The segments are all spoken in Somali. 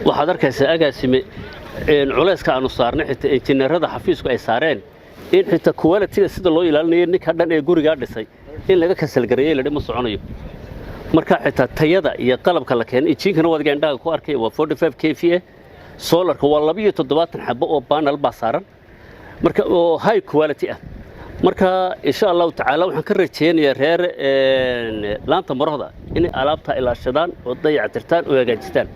Waxaad arkaysaa, agaasime, culayska aanu saarnay, xitaa injineerada xafiisku ay saareen, in xitaa quality-ga sida loo ilaalinayo ninka dhan ee gurigaa dhisay in laga cancel gareeyey, ladhi ma soconayo. Marka xitaa tayada iyo qalabka la keenay, injiinkana waad indhaha ku arkay, waa 45 kVA. Solarka waa 72 xabo oo panel baa saaran, marka oo high quality ah. Marka insha Allahu tacaala waxaan ka rajeynayaa reer Laanta Marohda inay alaabta ilaashadaan oo dayactirtaan oo hagaajistaan.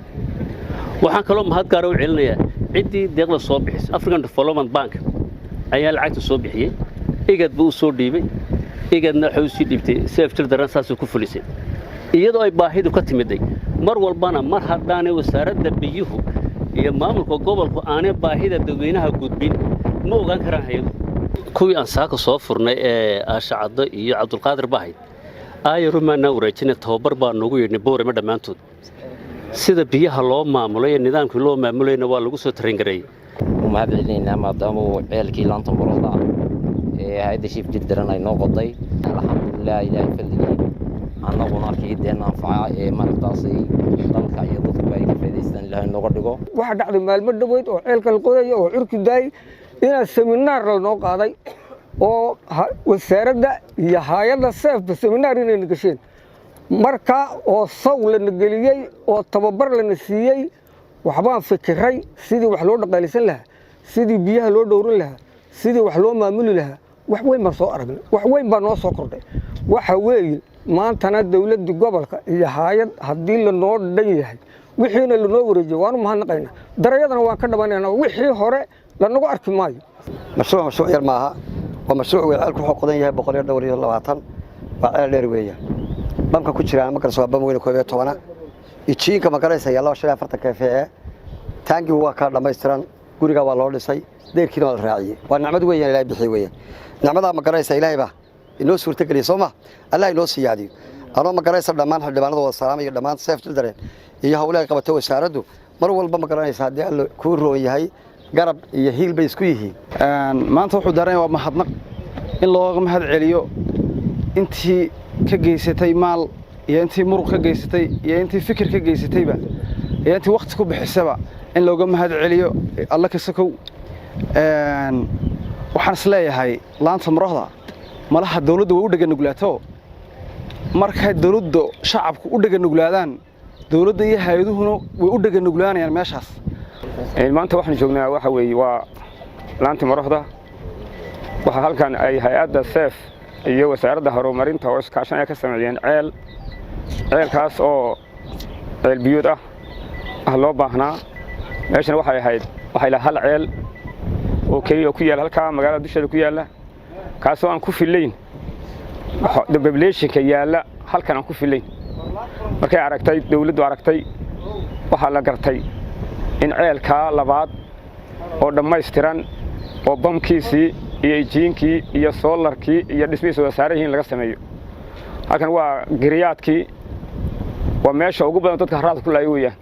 Waxaan kaloo mahad gaara u celinayaa ciddii deeqda soo bixisay. African Development Bank ayaa lacagta soo bixiyey, IGAD buu u soo dhiibay, IGADna waxay u sii dhiibtay Save Children, saasuu ku fulisay iyadoo ay baahidu ka timiday. Mar walbana mar haddaanay wasaaradda biyuhu iyo maamulka gobolku aanay baahida dadweynaha gudbin, ma ogaan karaan hay-adu. Kuwii aan saaka soo furnay ee Aashacaddo iyo Cabdulqaadir bahayd aayaru maanaan wareejinay, tababar baa noogu yeedhnay Boorame dhammaantood. Sida biyaha loo maamulay ee nidaamkii loo maamulayna waa lagu soo training gareeyey. U mahad celinaynaa maadaama uu ceelkii Laanta Murohda ee hay-adda Save Children ay noo qoday. Alxamdulilah, Ilaahay fadligii, annaguna kii deen anfaca ee maaragtaasay dalka iyo dadkuba ay ka faa'idaystaan Ilaahay nooga dhigo. Waxaa dhacday maalmo dhoweyd oo ceelka la qodaya oo curki daayey inaa seminaar lanoo qaaday oo wasaaradda iyo hay-adda Save-ba seminaar inayna gasheen, marka oo saw lana geliyey oo tababar lana siiyey. Waxbaan fikiray sidii wax loo dhaqaalaysan lahaa, sidii biyaha loo dhowrin lahaa, sidii wax loo maamuli lahaa. Wax weyn baan soo aragnay, wax weyn baa noo soo kordhay. Waxa weeye, maantana dowladdii gobolka iyo haayad haddii lanoo dhan yahay, wixiina lanoo wareejiyo, waanu mahadnaqaynaa. Darayadana waan ka dhamanaynaa, wixii hore lanagu arki maayo. Mashruuc mashruuc yar maaha, waa mashruuc weyn. Ceelku wuxuu qodan yahay 124, waa ceel dheer weeyaan. Bamka ku jiraan ma garaysa, waa bam weyn, 11-a. Ijiinka ma garaysa yaalla waa 45 kVA. Taangigu waa kala dhammaystiran, gurigaa waa loo dhisay, deyrkiina waa la raaciyey. Waa nicmad weeyaan, Ilahay bixiy weeyaan. Nicmadaa ma garaysa, Ilaahay baa inoo suurtageliyey, soo ma? Allah inoo siyaadiyo. Anoo ma garanaysa dhammaan xildhibaanada wada salaamaya, dhammaan Save Children iyo howlaha qabatay wasaaraddu mar walba, ma garanaysa, haddii Alla kuu roon yahay, garab iyo hiil bay isku yihiin. Maanta wuxuu daaranya waa mahadnaq, in looga mahad celiyo intii ka geysatay maal iyo intii muruq ka geysatay iyo intii fikir ka geysatayba iyo intii wakhti ku bixisaba, in looga mahad celiyo Alla ka sokow. Waxaan is leeyahay Laanta Murohda malaha dawladda way u dhega nuglaato. Markay dawladda shacabku u dhega nuglaadaan, dawladda iyo hay-aduhuna way u dhega nuglaanayaan meeshaas. Maanta waxaan joognaa waxa weeye waa Laanta Marohda. Waxaa halkan ay hay-adda Save iyo wasaaradda horumarinta oo iskaashan ay ka sameeyeen ceel, ceelkaas oo ceel biyood ah loo baahnaa. Meeshan waxay ahayd, waxay lahaa hal ceel oo keliya oo ku yaalla halkaa magaalada dusheeda ku yaalla, kaasoo aan ku fillayn populationka yaalla halkan, aan ku fillayn. Markay aragtay dawladdu aragtay, waxaa la gartay in ceelkaa labaad oo dhammaystiran oo bamkiisii iyo ijiinkii iyo solarkii iyo dhismihiisa wada saaran yihiin laga sameeyo halkan. Waa giriyaadkii, waa meesha ugu badan dadka haraadka ku laayo weeyaan.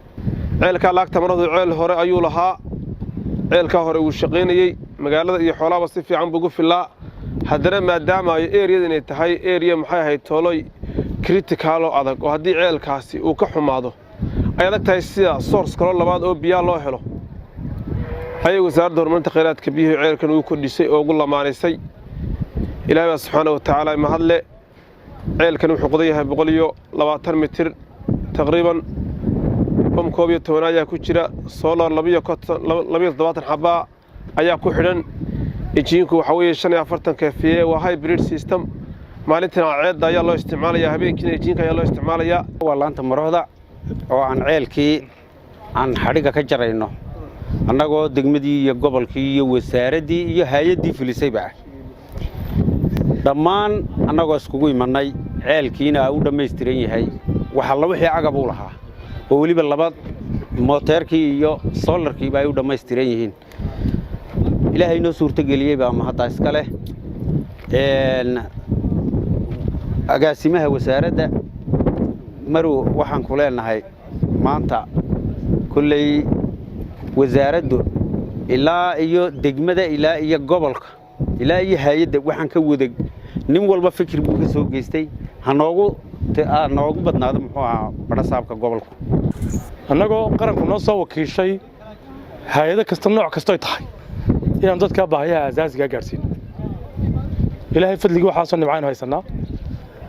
Ceelkaa Laagta Maradu ceel hore ayuu lahaa. Ceelkaa hore wuu shaqaynayey, magaalada iyo xoolaaba si fiican buu ugu filaa. Haddana maadaama ay areada inay tahay area, maxay ahayd, tooloy critical oo adag, oo haddii ceelkaasi uu ka xumaado ay adag tahay sida source kaloo labaad oo biyaa loo helo, ayay Wasaaradda Horumarinta Khayraadka Biyuhu ceelkan ugu kordhisay oo ugu lamaanaysay. Ilaahay baa subxaana wa tacaala mahadle. Ceelkan wuxuu qodan yahay 120 mitir taqriiban. Bam 11 ayaa ku jira, solar 72 xabaa ayaa ku xidhan. Injiinku waxaa weeye 45 kVA, waa hybrid system. Maalintiina ceedda ayaa loo isticmaalayaa, habeenkiina injiinka ayaa loo isticmaalayaa. Waa Laanta Marohda oo aan ceelkii aan xadhigga ka jarayno, annagoo degmadii iyo gobolkii iyo wasaaraddii iyo hay-addii fulisayba ah, dhammaan annagoo iskugu imannay. Ceelkiina u dhammaystiran yahay wax alla wixii agab uu lahaa, oo weliba laba mooteerkii iyo solarkiiba ay u dhammaystiran yihiin. Ilaahay inoo suurtogeliyey baa mahadda iska leh. Agaasimaha wasaaradda marow, waxaan ku leenahay maanta kolley wasaaraddu ilaa iyo degmada, ilaa iyo gobolka, ilaa iyo hay-adda, waxaan ka wada nin walba fikir buu ka soo geystay. Ha noogu Noogu badnaado muxuu ahaa badhasaabka gobolku. Annagoo qaranku noo soo wakiishay hay-ado kasta, nooc kastoy tahay, inaan dadka baahiyaha asaasigaa gaadhsiino. Ilaahay fadligii waxaasoo nimcaynu haysannaa,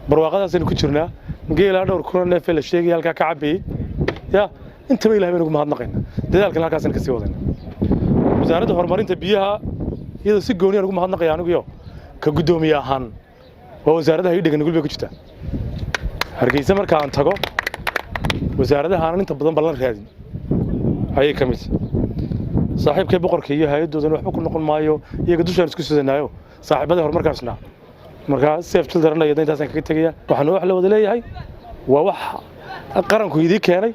barwaaqadaasaynu ku jirnaa. Geelaa dhowr kuna neefee la sheegaya halkaa ka cabbayey ya, intaba Ilahay baynu ugu mahadnaqaynaa. Dadaalkana halkaasaynu ka sii wadayna. Wasaaradda Horumarinta Biyaha iyadoo si gooniyaan ugu mahadnaqaya aniguyo ka guddoomiye ahaan, waa wasaaradaha ii dhegan nugul bay ku jirtaa. Hargeysa marka aan tago, wasaaradaha aanan inta badan ballan raadin ayay ka mid. Saaxiibkay boqorka iyo hay-addoodana waxba ku noqon maayo, iyaga dushaan isku sidanaayo, saaxiibadii horumarkaan isnaa. Marka Save Children iyada intaasaan kaga tegaya. Waxaan wax la wada leeyahay, waa wax qaranku idii keenay.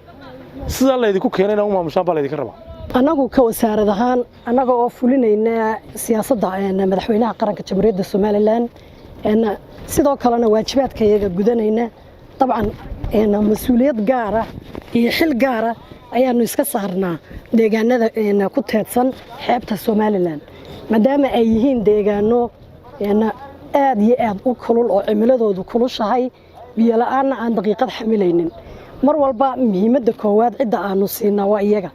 Sidaa laydinku keenay inaa u maamushaan baa laydinka rabaa. Annagu ka wasaarad ahaan, annaga oo fulinayna siyaasadda madaxweynaha qaranka Jamhuuriyadda Somaliland, sidoo kalena waajibaadka iyaga gudanayna, dabcan mas-uuliyad gaara iyo xil gaara ayaanu iska saarnaa deegaanada ku teedsan xeebta Somaliland, maadaama ay yihiin deegaano aad iyo aad u kulul oo cimiladoodu kulushahay, biyo la-aanna aan daqiiqad xamilaynin. Mar walba muhiimadda koowaad cidda aanu siinaa waa iyaga.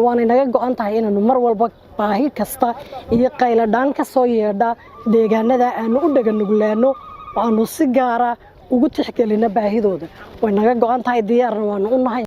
Waanay naga go'an tahay inaanu mar walba baahi kasta iyo qayladhaan ka soo yeedha deegaanada aanu u dhaganuglaano oo aanu si gaara ugu tixgelino baahidooda. Way naga go'an tahay, diyaarna waanu u nahay.